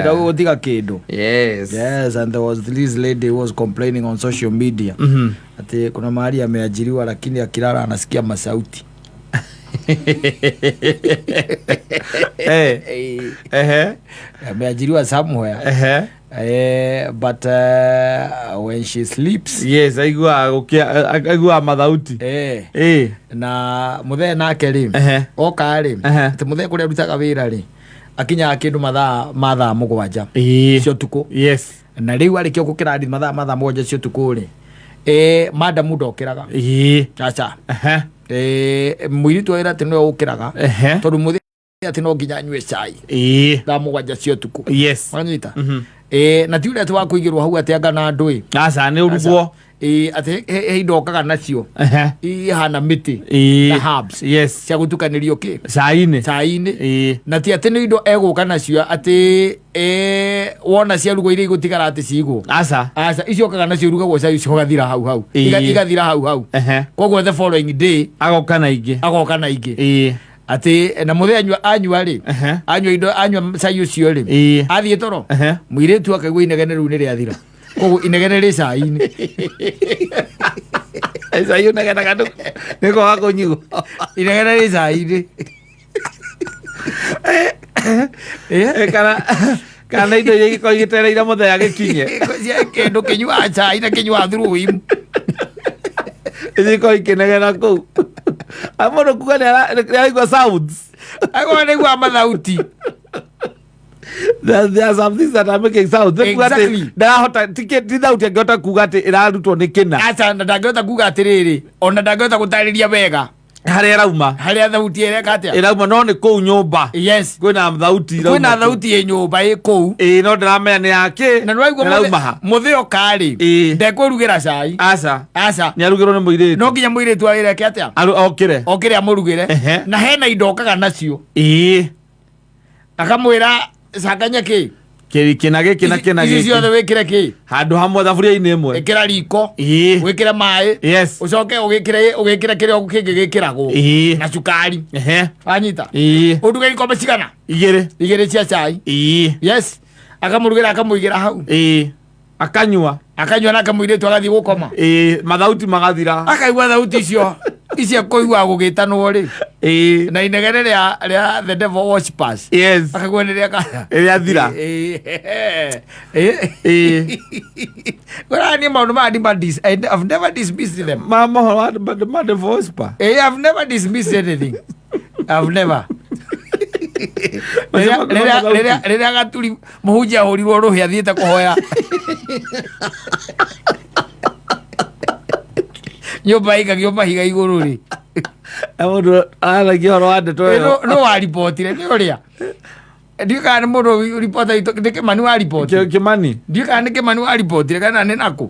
Ĩra gũtiga kĩndũ. Yes. Yes, and there was this lady who was complaining on social media ati kuna mahali ameajiriwa lakini akilala anasikia masauti. Ehe. Ameajiriwa somewhere. Ehe. But when she sleeps, Yes, aiguaga gũkĩa, aiguaga mathauti. Na muthee nake rĩ, oka rĩ, atĩ muthee kũrĩa arutaga wĩra rĩ, akinyaga kĩndũ mathaa ma thaa 7 cia ũtukũ. Na rĩu arĩkia gũkĩra mathaa ma thaa 7 cia ũtukũ rĩ, madamu ndokĩraga. Aca. Mũirĩtu wa wĩra atĩ nĩwe ũkĩraga, tondũ mũthee atĩ no nginya anyue cai thaa 7 cia ũtukũ. Wanyita? Na ti ũrĩa atĩ wa kũigĩrwo hau atĩ anga na andũ ĩ. Aca, nĩ ũrugwo. Atĩ he indo okaga nacio ihana mĩtĩ na herbs cia gũtukanĩrio kĩ? Cai-inĩ. Cai-inĩ. Na ti atĩ nĩ indo egũka nacio atĩ wona ciarugwo iria igũtigara atĩ cigwo. Aca. Aca, icio okaga nacio irugagwo cai ũcio ũgathira hau hau. Igathira hau hau. Koguo the following day Agoka na ingĩ. Agoka na ingĩ. Atĩ na mũthee anyua anyua rĩ, anyua indo, anyua cai ũcio rĩ, athiĩ toro, mũirĩtu akaigua inegene rĩu nĩ rĩathira, koguo inegene rĩ cai-inĩ. Cai ũnegenaga nĩ kwaga kũnyuo. Inegene rĩ cai-inĩ. Kana indo iria igĩkorwo igĩtereire mũthee agĩkinye. Kĩndũ kĩnyuaga cai na kĩnyuaga through him. Igĩkorwo ikĩnegena kũu. A mũndũ kuga nĩ araigua sounds. Akorwo nĩgua mathauti. There are some things that are making sounds. Nĩ kuga atĩ ndarahota, ti thauti angĩhota kuga atĩ ĩrarutwo nĩ kĩna. Aca, na ndangĩhota kuga atĩrĩrĩ, ona ndangĩhota gũtarĩria wega harĩa ĩrauma. Harĩa thauti ĩreka atĩa. Ĩrauma, no nĩ kũu nyũmba. Kwĩna thauti irauma Kwĩna kũu. Thauti ĩ nyũmba ĩ kũu. Ĩĩ, no ndĩramenya nĩ yakĩ. Na nĩwaigua? Ĩrauma ha? Mũthĩ oka rĩ, ndekwĩrugĩra cai. Aca. Aca. Nĩ arugĩrwo nĩ mũirĩtu. No nginya mũirĩtu awĩreke atĩa? Okĩre. Okĩre amũrugĩre. Na hena indo okaga nacio, akamwĩra canganya kĩ. Kĩna gĩkĩ na kĩna Ici ciothe gĩkĩ. Wĩkĩre kĩ. Handũ hamwe thaburia-inĩ ĩmwe. Ĩkĩra riko, wĩkĩre maĩ, ũcoke ũgĩkĩre kĩrĩa kĩngĩ gĩkĩragwo na cukari. Wanyita? Ũruge ikombe cigana? 2. 2 cia cai. Yes, akamũrugĩra, akamũigĩra hau. Ĩĩ, akanyua. Akanyua na akamũirĩtu agathiĩ gũkoma. Ĩĩ, mathauti magathira. Akaigua thauti icio icio kũigua gũgĩtanwo rĩ, na inegene rĩa the devil worshippers. Akaigua nĩ rĩa kana. Rĩathira. Kũrĩa niĩ maũndũ maya I've never dismissed them. Ma mohoro ma devil worshiper. I've never dismissed anything. I've never. Macio mathauti. Rĩrĩa gaturi mũhunjia ahũrirwo rũhĩ athiĩte kũhoya nyũmba ĩikagio mahiga igũrũ rĩ, Na mũndũ aragia ũhoro wa ndeto ĩyo. No waribotire nĩ ũrĩa ndiũ kana nĩ mũndũ ribota nĩ Kĩmani waribotire. Kĩmani. Ndiũ kana nĩ Kĩmani waribotire kana nĩ nakũ.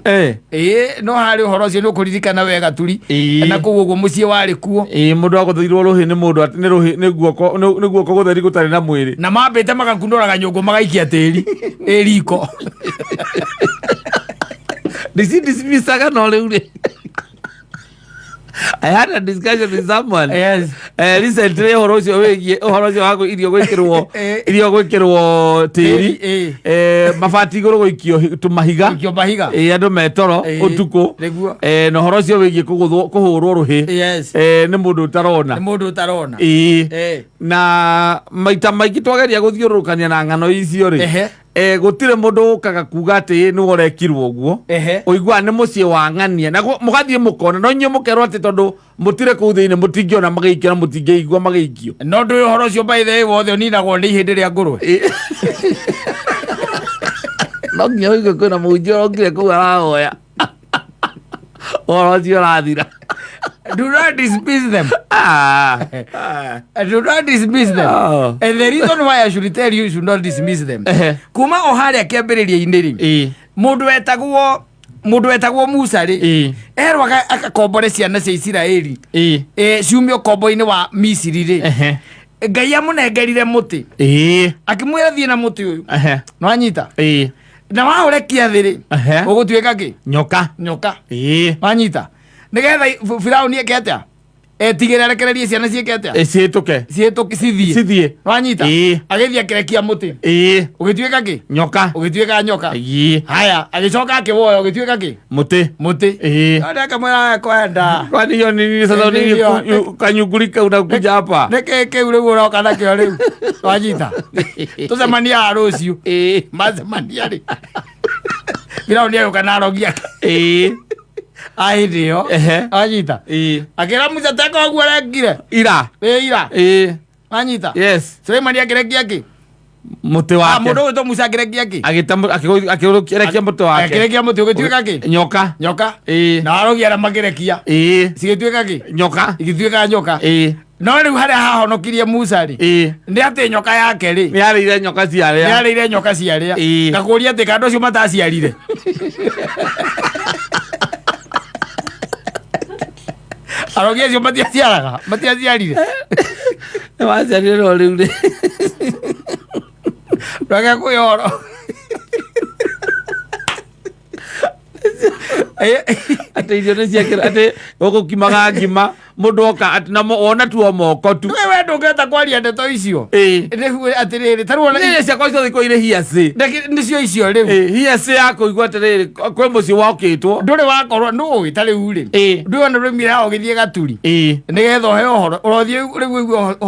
Ĩĩ, no harĩ ũhoro ũcio nĩ ũkũririkana wega turi. Na kũu ũguo mũciĩ warĩ kuo. Ĩĩ, mũndũ agũthĩirwo rũhĩ nĩ mũndũ atĩ nĩ rũhĩ, nĩ guoko gũtheri gũtarĩ na mwĩrĩ. Na mambĩte magakunũraga nyũngũ magaikia tĩri ĩ riko. Ndisi dismissaga, no rĩu rĩ, I had a discussion with someone recently ũhoro ũcio wĩgiĩ ũhoro ũcio wa irio gwĩkĩrwo irio gwĩkĩrwo tĩri, mabati igũrũ gũikio tũmahiga. Gũikio mahiga. Andũ metoro ũtukũ. Na ũhoro ũcio wĩgiĩ kũgũthwo, kũhũrwo rũhĩ nĩ mũndũ ũtarona. Nĩ mũndũ ũtarona. Na maita maingĩ twageria gũthiũrũrũkania na ng'ano icio rĩ, gũtirĩ mũndũ ũkaga kuga atĩ nĩwe ũrekirwo ũguo. Ũiguaga nĩ mũciĩ wa ng'ania na mũgathiĩ mũkona, no inyuĩ mũkerwo atĩ tondũ mũtirĩ kũu thĩinĩ mũtingĩona magĩikio na mũtingĩigua magĩikio. No ndũĩ ũhoro ũcio, by the way, wothe ũninagwo nĩ ihĩndĩ rĩa ngũrwe. No nginya ũigue kwĩna mũhunjia ũrokire kũu arahoya, ũhoro ũcio ũrathira. Do not dismiss them. Ah. Ah. Do not dismiss them. Oh. And the reason why I should tell you, you should not dismiss them, kuma o harĩa kĩambĩrĩria-inĩ rĩ, mũndũ wetagwo Musa rĩ, erwo akakombore ciana cia Isiraeli, ciumio ũkombo-inĩ wa Misiri rĩ, Ngai amũnengerire mũtĩ, akĩmwĩra thiĩ na mũtĩ ũyũ. Nwanyita? Na waũrekia thĩ rĩ, ũgũtuĩka kĩ? Nyoka. Nyoka. Wanyita? Nĩgetha Firaũni eke atĩa? Etigĩre arekererie ciana ciĩke atĩa? Ciĩtũke. Ciĩtũke, cithiĩ. Cithiĩ. Wanyita? Ĩĩ. Agĩthiĩ akĩrekia mũtĩ. Ĩĩ. Ũgĩtuĩka kĩ? Nyoka. Ũgĩtuĩka nyoka. Ĩĩ. Haya, agĩcoka akĩwoya, ũgĩtuĩka kĩ? Mũtĩ. Mũtĩ. Ĩĩ. Ndio akamwĩra kwenda. Kwani hiyo ni nini sasa? Nini Nini hiyo? kanyuguri kau unakuja hapa? Nĩkĩ kĩu rĩu ũroka nakĩo rĩu? Wanyita? Tũcemania haha rũciũ. Ĩĩ. Macemania rĩ, Firaũni agĩũka na arogi ake. Ĩĩ. A hĩndĩ ĩyo. Ehe. Wanyita? Ĩĩ. Akĩra Musa, teka ũguo arekire. Ira. Ĩ ira. Ĩĩ. Wanyita? Yes. Suleimani akĩrekia kĩ? Mũtĩ Ah, wake. mũndũ ũgwĩtwo Musa akĩrekia kĩ? Akĩrekia mũtĩ wake. Akĩrekia mũtĩ ũgĩtuĩka kĩ? Nyoka. Nyoka. Ĩĩ. Na arogi arĩa makĩrekia. Ĩĩ. Cigĩtuĩka kĩ? Nyoka. Igĩtuĩka nyoka. Ĩĩ. No rĩu harĩa hahonokirie Musa rĩ, Ĩĩ. nĩ atĩ nyoka yake rĩ, Nĩ yarĩire nyoka ciarĩa. Nĩ arĩire nyoka ciarĩa. Ĩĩ. Ngakũria atĩ kandũ acio mataciarire. Arogi acio matiaciaraga, matiaciarire. Nĩ waciarire no rĩu rĩ. Reke kwĩhoro. Atĩ irio nĩ ciakĩra atĩ ũgũkimaga ngima mũndũ oka atĩ na wona tu o moko tu. We ndũngĩhota kwaria ndeto icio. Ĩĩ. Rĩu atĩrĩrĩ, ta rĩu ona Irio ciakwa ciothe ikorwo irĩ hearsay. Nĩcio icio rĩu. Ĩĩ, hearsay ya kũigua atĩrĩrĩ kwĩ mũciĩ wokĩtwo. Ndũrĩ wakorwo nũĩ ta rĩu rĩ. Ĩĩ. Ndũĩ ona rũimire haha ũgĩthiĩ gaturi. Ĩĩ. Nĩgetha ũhe ũhoro ũrothiĩ rĩu ũigue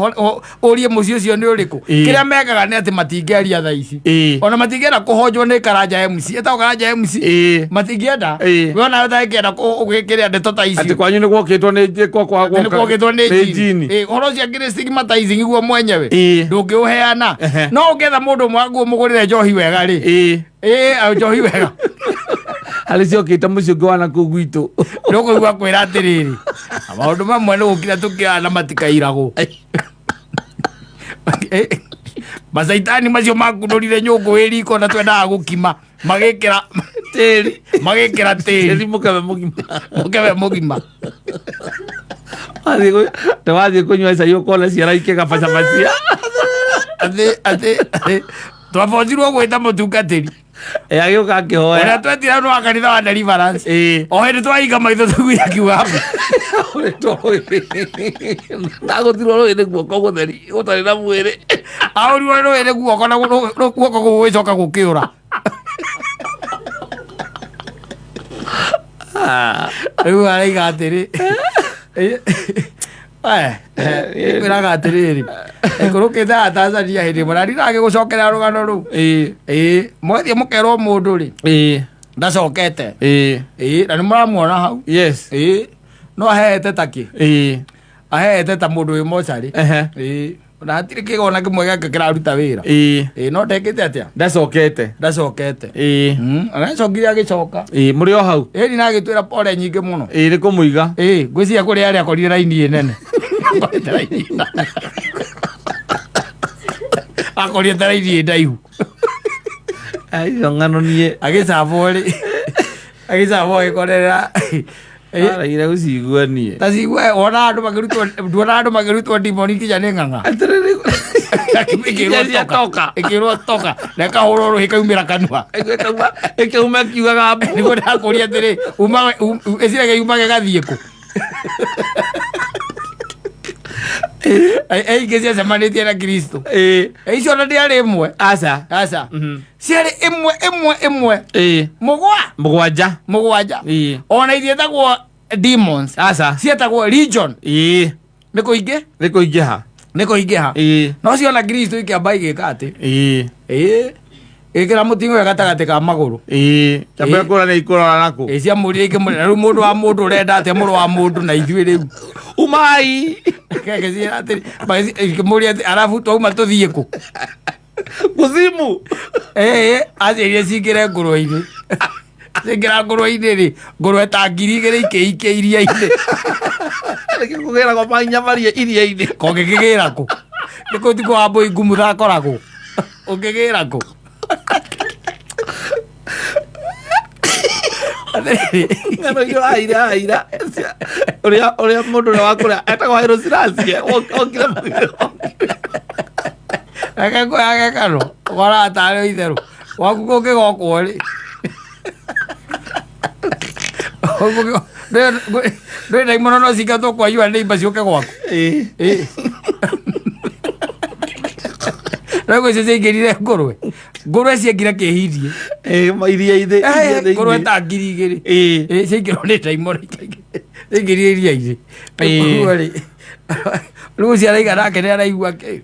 ũrie mũciĩ ũcio nĩ ũrĩkũ. Ĩĩ. Kĩrĩa mekaga nĩ atĩ matingĩaria thaa ici. Ĩĩ. Ona matingĩenda kũhonjwo nĩ Karanja MC, ĩtagwo Karanja MC. Ĩĩ. Matingĩenda. Ĩĩ. We ona ũtangĩenda ũgĩkĩrĩa ndeto ta Atĩ icio. kwanyu nĩ gwokĩtwo nĩ kwa kwa Nĩ kwokĩtwo nĩ nĩ jini. jini. Ĩĩ, ũhoro ũcio akĩrĩ stigmatizing guo mwenyewe. Ĩĩ. Ndũngĩũheana. Ehe. No ũngĩetha mũndũ ũmwe waku ũmũgũrĩre njohi wega rĩ. Ĩĩ. Ĩĩ, njohi wega. Harĩ ciokĩte mũciĩ ũngĩ wa nakũu gwitũ. Nĩ ũkũigua kwĩra atĩrĩrĩ, maũndũ mamwe nĩ gũkira tũkiraga na matikairagwo. Macaitani macio makunũrire nyũngũ ĩ riko na twendaga gũkima magĩkĩra Tĩri. Magĩkĩra tĩri. Tĩri mũkebe mũgima. Mũkebe mũgima. Wathiĩ wathiĩ kũnyua cai ũkona ciara ikĩgabacabacia. Atĩ twabocirwo gwĩta mũtungatĩri. Ĩ, agĩũka akĩhoya. Ũrĩa twetire andũ a kanitha wa Deliverance. Ĩĩ. O hĩndĩ twahinga maitho tũiguire akiuga mbu. Ndagũtirwo rũĩ nĩ guoko gũtheri gũtarĩ na mwĩrĩ. Ahũrirwo rũĩ nĩ guoko na guoko gũgĩcoka gũkĩũra. Rĩu araiga atĩrĩ, kwĩraga atĩrĩrĩ, ĩkũrũkĩte haha Tanzania hĩndĩ ĩmwe na ndiragĩgũcokerera rũgano rũu. Ĩĩ. Ĩĩ, mwathiĩ mũkerwo mũndũ rĩ, Ĩĩ. ndacokete. Ĩĩ. Ĩĩ, na nĩ mũramuona hau. Yes. Ĩĩ, no aheete ta kĩ? Ĩĩ. Aheete ta mũndũ wĩ mocarĩ. Ehe. Ĩĩ, na hatirĩ kĩgona kĩmwe gĩake kĩraruta wĩra. Ĩĩ. Ĩĩ, no ndekĩte atĩa? Ndacokete. Ndacokete. Ĩĩ. Aracokire agĩcoka. Ĩĩ, mũrĩ o hau. Ĩni na agĩtwĩra pole nyingĩ mũno. Ĩĩ, nĩ kũmũiga. Ĩĩ, ngwĩciria kũrĩ arĩa akorire raini ĩ nene. Akorire raini ĩ nene. Akorire ta raini ĩ ndaihu. Icio ng'ano niĩ. Agĩcabwo rĩ. Agĩcabwo agĩkorera. Araire gũcigua niĩ. Ta cigue wona andũ makĩrutwo, nduona andũ makĩrutwo ndimoni nginya nĩ ng'ang'a. Atĩrĩrĩ. Ĩkĩrwo Iria toka. Ĩkĩrwo toka. Na ĩkahũrwo rũhĩ ĩkaumĩra kanua. Ĩkauma ĩkauma ĩkiugaga mbu. Nĩguo ndakũria atĩrĩ, umaga ĩciragia yumage gathiĩ kũ? Aingĩ ciacemanĩtie na Kristo. Ĩĩ. Icio ona ndĩarĩ ĩmwe. Aca. Aca. Ciarĩ ĩmwe ĩmwe ĩmwe. Ĩĩ. Mũgwa. Mũgwanja. Mũgwanja. Ĩĩ. Ona itiĩtagwo demons. Aca. Ciĩtagwo legion. Ĩĩ. Nĩ kũingĩ? Nĩ kũingĩha. Nĩ kũingĩha. Ĩĩ. No ciona Kristo ikĩamba igĩka atĩ. Ĩĩ. Ĩĩ. Ĩkĩra mũting'oe gatagatĩ ka magũrũ. Ĩĩ. Kĩambe Ĩĩ. kũra nĩ ikũrora nakũ. Ĩĩ, ciamũrire ikĩmũrĩra. Rĩu mũndũ wa mũndũ ũrenda atĩa mũrũ wa mũndũ na ithuĩ rĩu? Umai. Gĩciĩra atĩrĩ, ikĩmũria atĩ, arabu twauma tũthiĩ kũ? Kuzimu. Ĩĩ, aciĩrire cingĩre ngũrwe-inĩ. Cingĩra ngũrwe-inĩ rĩ, ngũrwe ta 2000 ikĩikia iria-inĩ. Nĩkĩ kũgĩragwo mahinya maria iria-inĩ? Kongĩkĩgĩra kũ? Nĩ kũ tikũ wa mbũi ngumu thakoragwo? Ũngĩgĩra kũ? Atĩrĩrĩ, Ng'ano iria ũraheire haha ira. Ũrĩa ũrĩa mũndũ ũrĩa wa kũrĩa etagwo Haile Selassie okire mũthiro. Reke ngũyage kano, ũkoraga tarĩ itherũ. Gwaku kũngĩgokwo rĩ, Ndwĩ ndaimono no cingatwo kwa yua neighbor ciũke gwaku. Ĩĩ. Rĩu icio ciaingĩrire ngũrwe, ngũrwe ciaingĩra kĩhindie. Ĩĩ, iria ithĩ iria thĩinĩ. Ngũrwe ta 2000. Ĩĩ. Ĩĩ, ciaingĩrwo nĩ ndaimono ciaingĩrire iria-inĩ. Ĩĩ. Rĩu rĩ, rĩu ũcio araiga nake nĩ araigua kĩ?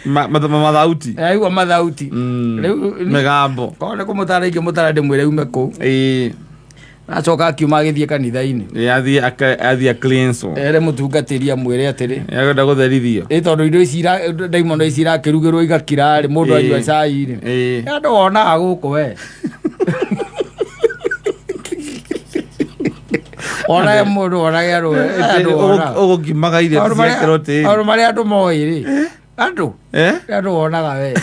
Mathauti. Araigua mathauti. Rĩu Mĩgambo. Korwo nĩ kũmũtara ingĩmũtara ndĩmwĩre ume kũu. Ĩĩ. Acoka akiuma agĩthiĩ kanitha-inĩ. Ĩĩ, athiĩ cleanse. Ere mũtungatĩri amwĩre atĩrĩ, Agenda gũtherithio. Ĩ tondũ indo ici ndaimono ici irakĩrugĩrwo igakira rĩ, mũndũ Ĩĩ. anyua cai rĩ. Ĩĩ. Andũ wonaga gũkũ we. Onage mũndũ onage andũ andũ wonaga. Ũgũkimaga irio Maũndũ marĩa- ciekĩrwo tĩri. maũndũ marĩa andũ moĩ rĩ, andũ Eh? andũ wonaga we.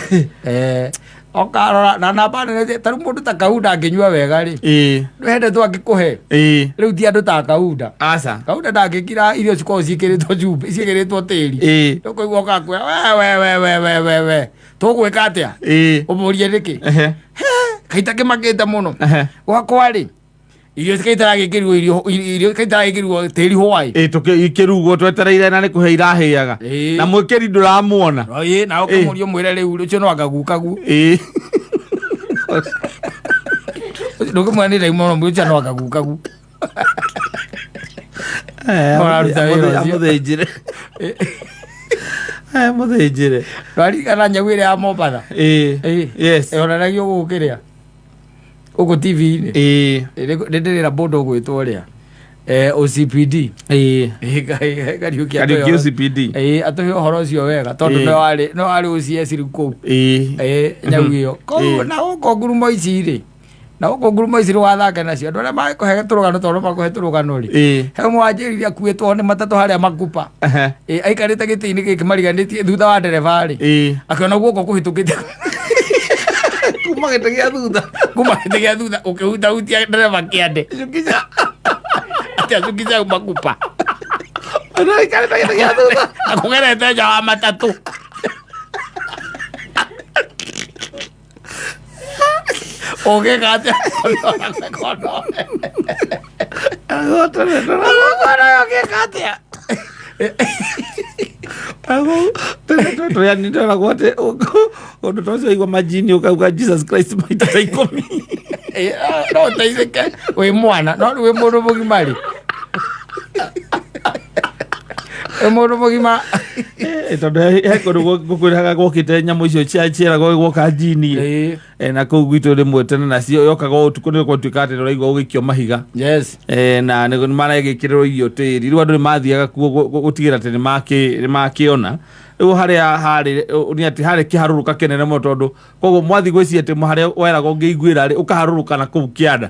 Okarora na namba nene ta rĩu mũndũ ta Kaunda angĩnyua wega rĩ, Ĩĩ. ndwendetwo angĩkũhe. Ĩĩ. Rĩu ti andũ ta Kaunda. Aca. Kaunda ndangĩkira irio cikoragwo ciĩkĩrĩtwo cumbĩ, ciĩkĩrĩtwo tĩri. Ĩĩ. Ũkũigua ũkakwĩra we we we we we we we tũgwĩka atĩa? Ĩĩ. Ũmũrie nĩkĩ? Ehe. Kaita kĩmakĩte mũno. Ehe. Gwakwa rĩ, irio kaitara gĩkĩrwo irio kaitara gĩkĩrwo tĩri hwaĩ. Ĩĩ, ikĩrugwo twetereire na nĩ kũhe irahĩaga. Ĩĩ. Na mwĩkĩri ndũramuona. Ĩĩ, na ũkĩmũria ũmwĩre rĩu ũcio no angagukagu. Ĩĩ. Ndũkĩmwĩra nĩ ndaimono ũcio no angagukagu. Ũraruta wĩra ũcio. Amũthĩnjĩre. Amũthĩnjĩre. Ndwaririkana nyau ĩrĩa ya Mombatha? Ĩĩ. Ĩĩ. Yes. Yonanagio gũkũ kĩrĩa? Gũkũ TV-inĩ. Ĩĩ. Nĩ ndĩrĩra mũndũ ũgwĩtwo ũrĩa? OCPD. Ĩĩ. Kariũki Kariũki OCPD. Ĩĩ, atũhe ũhoro ũcio wega tondũ Ĩĩ. no warĩ OCS rĩu kũu. Ĩĩ. Ĩĩ, nyau ĩyo. Koguo Ĩĩ. na gũkũ ngurumo ici rĩ, na gũkũ ngurumo ici rĩu wathake nacio andũ arĩa magĩkũhe tũrũgano tondũ makũhe tũrũgano rĩ. Ĩĩ. He ũmwe wanjĩrire akuĩtwo nĩ matatũ harĩa Makupa. Ehe. Ĩĩ, aikarĩte gĩtĩ-inĩ gĩkĩ mariganĩtie thutha wa ndereba rĩ. Ĩĩ. Akĩona guoko kũhĩtũkĩte Kuma gĩtĩ gĩa thutha. kuma gĩtĩ gĩa thutha ũkĩhutahutia ndereba kĩande. Atĩ acukisha Makupa. Aikarĩte gĩtĩ gĩa thutha. Akũgerete nja wa matatũ. Ũngĩka atĩa? Ũngĩka atĩa? Tũragwo atĩ ũndũ ta ũcio waigua majini ũkauga Jesus Christ maita ta 10. No ũteithĩke wĩ mwana no rĩu wĩ mũndũ mũgima rĩ, wĩ mũndũ mũgima. Tondũ he kũndũ gũkwĩraga gwokĩte nyamũ icio ciaragwo gwoka jini. Ĩĩ. Na kũu gwitũ rĩmwe tene nacio yokaga o ũtukũ nĩ gwatuĩka atĩ nĩ ũraigua ũgĩikio mahiga. Yes. Na nĩ maregĩkĩrĩrwo irio tĩri, rĩu andũ nĩ mathiaga kuo gũtigĩra atĩ nĩ makĩona rĩu harĩa harĩ nĩ atĩ harĩ kĩharũrũka kĩnene mũno, tondũ koguo mwathi gwĩciria atĩ harĩa weragwo ũngĩiguĩra rĩ ũkaharũrũka na kũu kĩanda.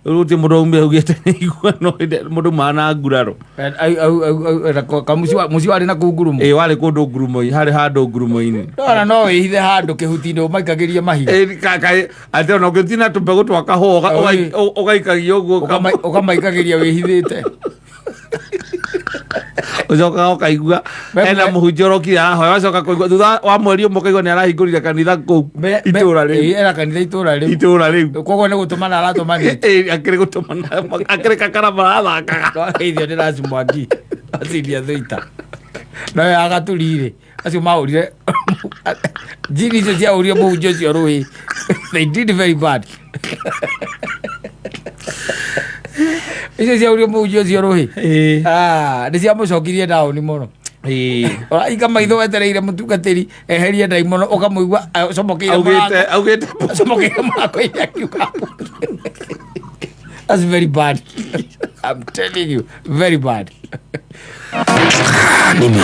Rĩu gũtirĩ mũndũ aumire augĩte nĩ igua, no mũndũ mana nguraro. Mũciĩ warĩ na kũu ngurumo. Ĩ, warĩ kũndũ ngurumo harĩ handũ ngurumo-inĩ. Ndona no wĩhithe handũ kĩhuti-inĩ ũmaikagĩrie mahiga. Ĩ, atĩ ona ũngĩtina tũmbegũ twa kahũa Oi. ũgaikagia ũguo. Ũkamaikagĩria wĩhithĩte. Ũcokaga ũkaigua hena mũhunjia ũrokire arahoya, wacoka kũigua thutha wa mweri ũmwe ũkaigua nĩ arahingũrire kanitha kũu itũra rĩu. Ĩĩ, ena kanitha itũra rĩu. Itũra rĩu. Koguo nĩ gũtũmana aratũmanĩte. Ĩ, akĩrĩ gũtũmana akĩrĩ kakarama arathakaga. Twageithio nĩ Raci Mwangi aciria thũita no yo agaturi-rĩ acio mahũrire njini icio ciahũrire mũhunjia ũcio rũĩ, they did very bad. Icio ciahũrire mũhunjia ũcio rũĩ. Ĩ. Ah, nĩ ciamũcokirie ndaũni mũno. Ĩ. Ũrahinga maitho wetereire mũtungatĩri eherie ndaimono, ũkamũigua acomokeire augĩte mũrango. Augĩte. Acomokeire mũrango-inĩ akiuga, "That's very bad. I'm telling you, very bad." Mimi.